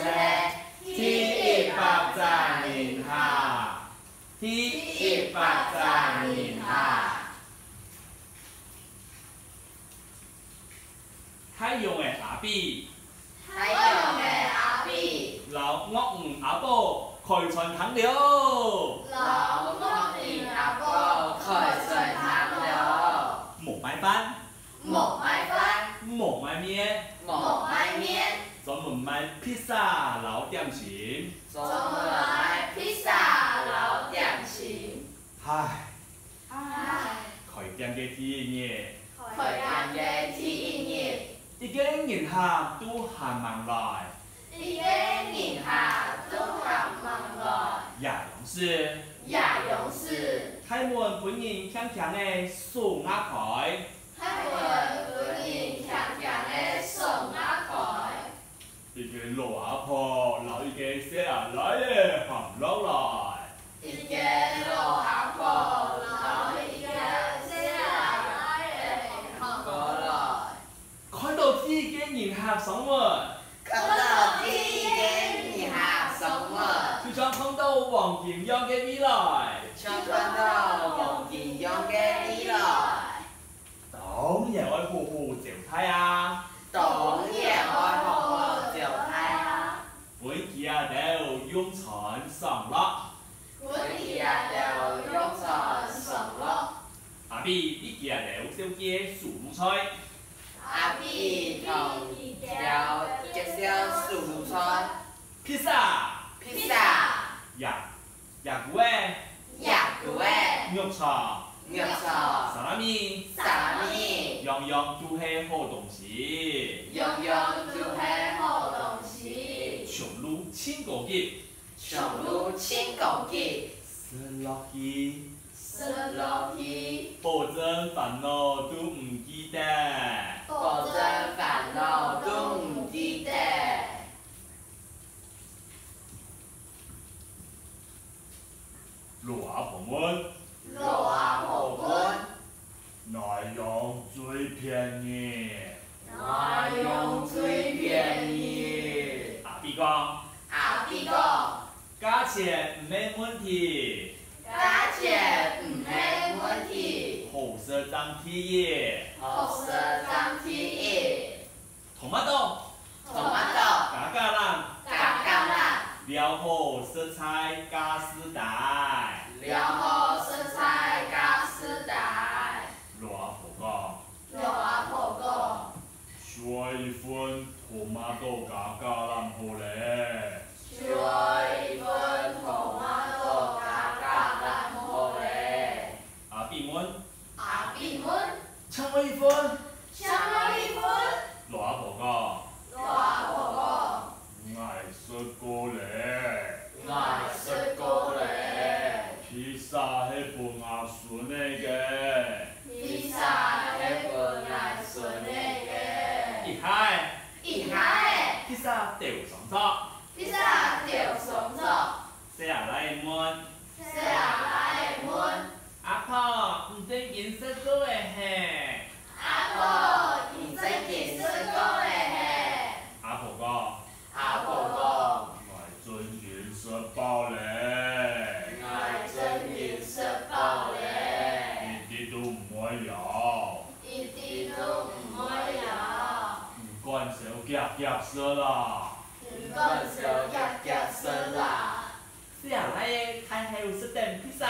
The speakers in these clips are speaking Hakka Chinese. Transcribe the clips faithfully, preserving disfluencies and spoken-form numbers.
係第一百隻人客，第一百隻人客。大洋个阿比，大洋个阿比，摎鱷魚阿寶開餐廳了。摎鱷魚阿寶開餐廳了。無賣飯， 無賣飯，無賣麵，無賣麵，專門賣披薩摎點心。專門賣披薩摎點心。唉，唉，開店个第一日，開店个第一日，一個人客都還吂來。 一個人客都還吂來。這央時，這央時，大門分人輕輕仔鬆啊開。大門分人輕輕仔鬆啊開。一個老阿婆摎一個細阿倈仔行落來。一個老阿婆摎一個細阿倈仔行過來。 看到第一個人客上門，看到第一個人客上門，就像看到黃金樣个未來，就像看到黃金樣个未來。當然愛好好招待啊，當然愛好好招待啊。分佢兜用餐上落， 分佢兜用餐上落。阿比摎佢兜紹介手路菜。阿比同佢兜介紹手路菜。披薩，披薩，野，野菇仔，野菇仔，肉燥，肉燥，沙拉米，沙拉米，樣樣都係好東西。樣樣都係好東西。手路盡高級。 手路盡高級，食落去，食落去，保證煩惱都毋記得，保證煩惱都毋記得。老阿婆問，老阿婆問， 哪樣最便宜？哪樣最便宜？阿比講，阿比講，價錢毋係問題，價錢毋係問題，好食正第一，好食正第一。 Tomato，tomato，加加涝，加加涝，尞好食在加斯達，尞好食在加斯達。老阿婆講，老阿婆講，續一份tomato加加涝好咧。續一份tomato加加涝好咧。阿比問， 阿比問，請問一份，請問一份。老阿婆講，老阿婆講，𠊎食過咧，𠊎食過咧。披薩係分吾孫仔个，披薩係分吾孫仔个。一下仔，一下仔，披薩丟上桌，披薩丟上桌。細阿倈問，細阿倈問， 阿婆，你正經食過咧係？阿婆，你正經食過咧係？阿婆講，阿婆講，𠊎正經食飽咧，𠊎正經食飽咧，一滴都毋會枵，一滴都毋會枵。你敢燒遽遽食啦，你敢燒遽遽食啦。 細阿倈仔大口食等披薩，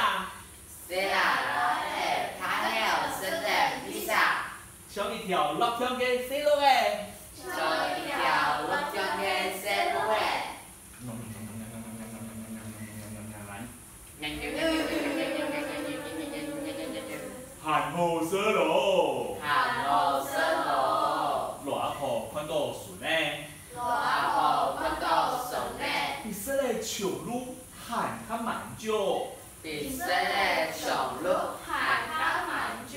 細阿倈仔大口食等披薩，像一條樂暢个細鹿仔，像一條樂暢个細鹿仔，還好食咯，還好食咯。老阿婆看到孫仔， 老阿婆看到孫仔，比食了松露還較滿足，比食了松露還較滿足。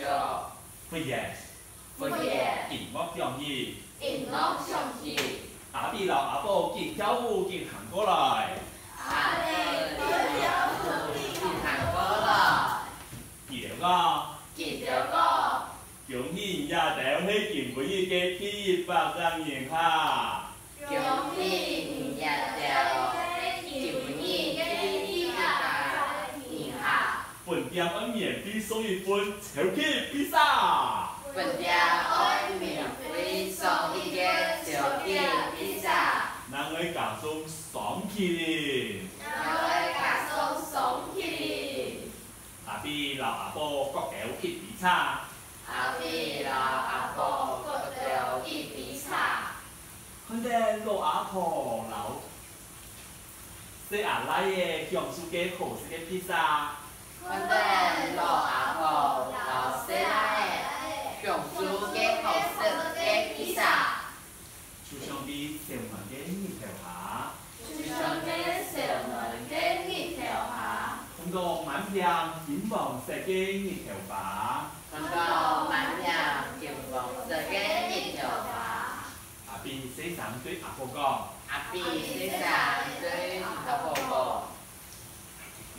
忽然，忽然，音樂響起，音樂響起，阿比摎阿寶緊跳舞緊行過來，阿比緊跳舞緊行過來。佢兜講，佢兜講，恭喜你兜係今晡日个第一百隻人客。 恭喜你兜店愛免費送一份超級披薩。分店愛免費送一個超級披薩。另外加送雙麒麟。另外加送雙麒麟。阿比摎阿寶各兜一杯茶。阿比摎阿寶各兜一杯茶。看等老阿婆摎 細阿倈仔享受該好食个披薩。看等老阿婆摎細倈仔享受該好食个披薩。就像在燒暖个日頭下。就像在燒暖个日頭下。看到滿片金黃色个日頭花。看到滿片金黃色个日頭花。 阿比細聲對阿婆講。阿比細聲對阿婆講。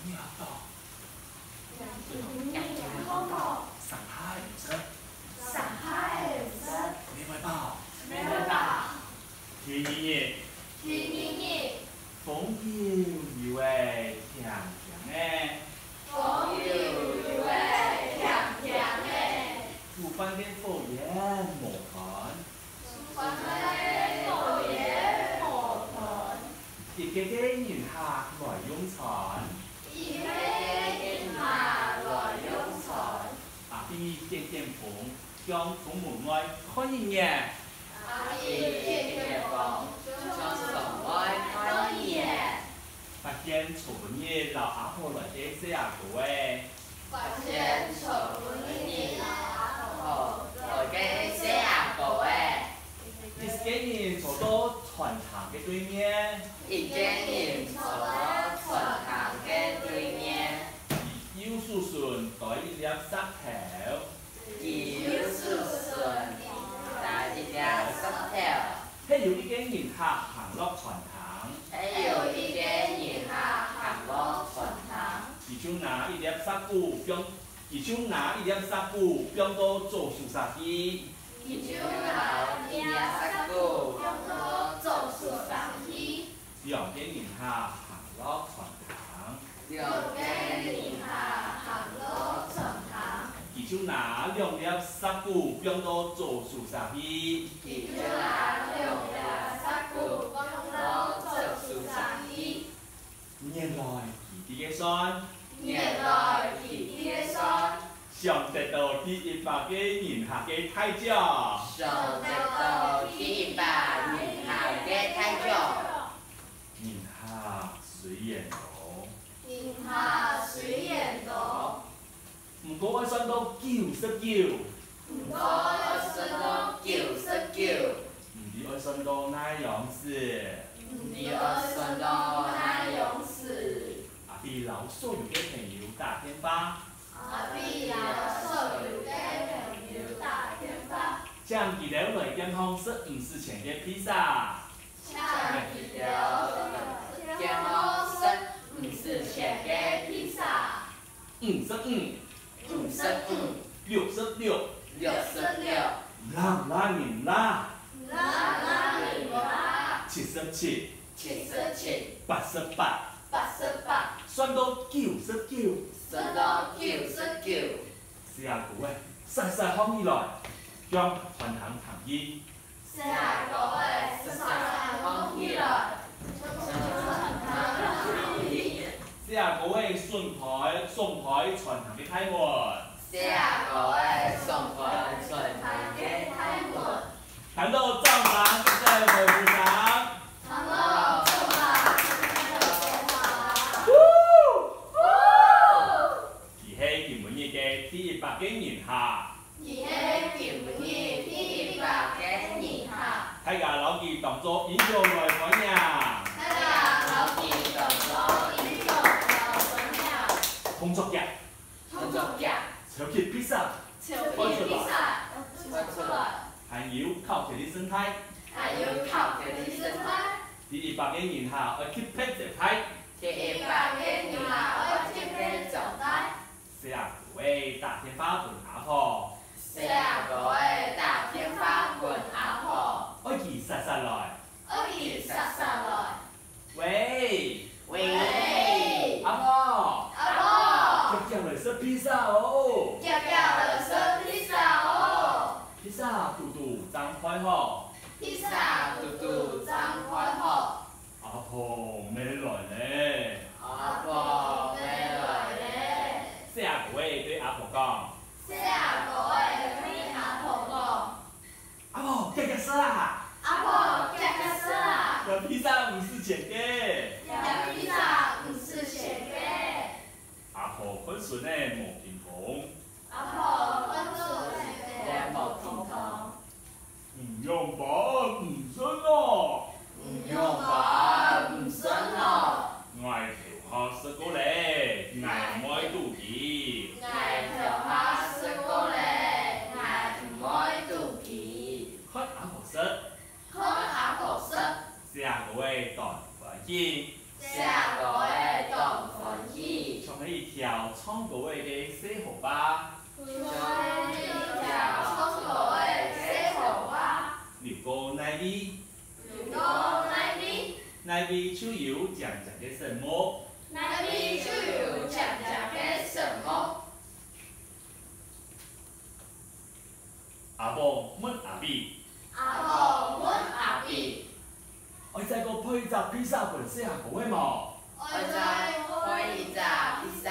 你有聽到？你有聽到？上下會食。上下會食。乜會飽。乜會飽。第二日。第二日。風悠悠仔，輕輕仔。風悠悠仔，輕輕仔。煮飯个火焰無斷。 一個個人客來用餐。一個個人客來用餐。阿比捲捲風，向窗門外看一眼。阿比捲捲風，向窗外看一眼。 發現昨晡日摎阿婆來个細阿哥仔。發現昨晡日摎阿婆來个細阿哥仔。一個人坐到餐廳个對面。一個人坐到餐廳个對面。佢右手脣揹一粒石頭。 佢右手脣揹一粒石頭。係有一個人客行落餐廳。係有一個人客行落餐廳。佢就拿一粒石牯放，佢就拿一粒石牯放到左手儕去。佢就拿一粒石牯放到左手儕去。 兩個人客行落餐廳。兩個人客行落餐廳。佢就拿兩粒石牯放到左手儕去。佢就拿兩粒石牯放到左手儕去。原來佢等个算。原來佢等个算。 想得到第一百個人客个大獎。想得到第一百人客个大獎。人客雖然多。人客雖然多。毋過愛算到九十九。毋過愛算到九十九。毋知愛算到哪央時。毋知愛算到哪央時。阿比摎所有个朋友打電話。 阿比摎所有个朋友打電話。請佢兜來店項食毋使錢个披薩。請佢兜來店項食毋使錢个披薩。五十五。五十五。六十六。六十六。啦啦人啦。啦啦人啦。七十七。 七十七。八十八。八十八。算到九十九。算到九十九。細阿哥仔，煞煞䟘起來，向餐廳行去。細阿哥仔，煞煞䟘起來，向餐廳行去。細阿哥仔，鬆開，鬆開餐廳个大門。細阿哥仔，鬆開餐廳个大門。 聽到掌聲，一聲歡呼聲。聽到掌聲，一聲歡呼聲。佢係今晡日个第一百個人客。佢係今晡日第一百個人客。大家摎佢當作英雄來歡迎。大家摎佢當作英雄來歡迎。動作劇。動作劇。超級披薩。 超級披薩，出來。還有巧克力聖代。還有巧克力聖代。第一百個人客愛特別接待。第一百個人客愛特別接待。細阿哥仔打電話分阿婆。細阿哥仔打電話分阿婆。愛佢煞煞來。 愛佢煞煞來。喂。喂。阿婆。阿婆。遽遽來食披薩哦！遽遽來食披薩哦！披薩堵堵正開好。披薩堵堵正開好。阿婆乜來咧。阿婆乜來咧。細阿哥仔對阿婆講。細阿哥仔對阿婆講。 阿婆，遽遽食啊！阿婆，遽遽食啊！這披薩毋使錢个。這披薩毋使錢个。阿婆看孫仔無平衡。阿婆看孫仔無平衡。你仰般毋食哦？你仰般毋食哦？ 𠊎頭下食過咧，𠊎毋會肚飢。𠊎頭下食過咧，𠊎毋會肚飢。看阿婆食。看阿婆食。細阿哥仔當歡喜。細阿哥仔當歡喜。像係一條唱歌仔个細河壩。像係一條唱歌仔个細河壩。流過哪位？ 流到哪位？哪位就有靚靚个色目。哪位就有靚靚个色目。阿婆問阿比。阿婆問阿比。愛再過配一隻披薩分細阿哥仔無？愛再配一隻披薩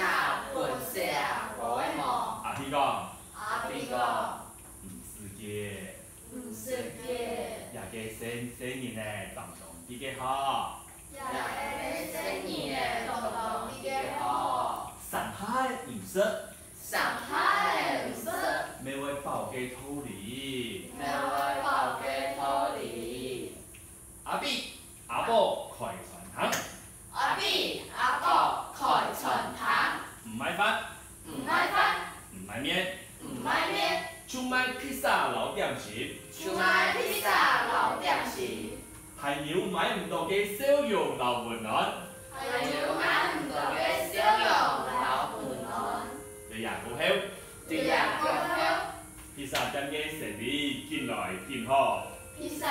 分細阿哥仔無？阿比講。阿比講。毋使个。 毋使个。這个細，細人仔當當記个好。這个細人仔當當記个好。生下仔毋食。生下仔毋食。乜會飽个道理。乜會飽个道理。阿比，阿寶開餐廳。阿比，阿寶開餐廳。毋賣飯。毋賣飯。毋賣麵。 毋賣麵。就賣披薩摎點心。就賣披薩摎點心。還有買毋到个燒肉摎溫暖。還有買毋到个燒肉摎溫暖。在這過後。在這過後。披薩店个生理緊來緊好。披薩店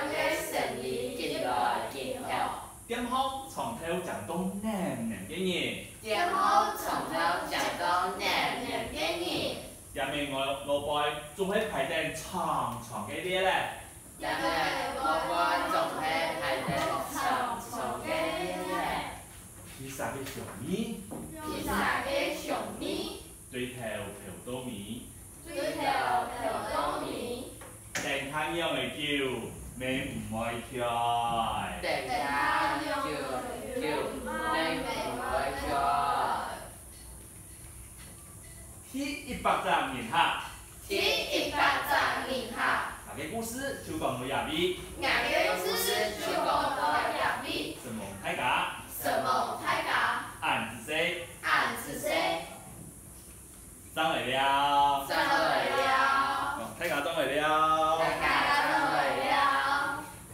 个生理緊來緊好。 店項長透正到淰淰个人。店項長透正到淰淰个人。店个外，外背總係排等長長个列仔。店个外背總係排等長長个列仔。披薩个香味。披薩个香味。對頭飄到尾。 對頭飄到尾。等太陽个久，乜毋會退。等太陽个久，乜毋會退。第一百隻人客。第一百隻人客。𠊎个故事就講到這位。𠊎个故事就講到這位。承蒙大家。承蒙大家。恁仔細。恁仔細。 正來尞。正來尞。哦，大家正來尞。大家正來尞。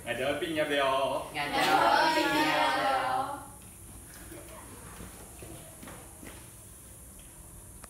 𠊎兜愛畢業了哦。𠊎兜愛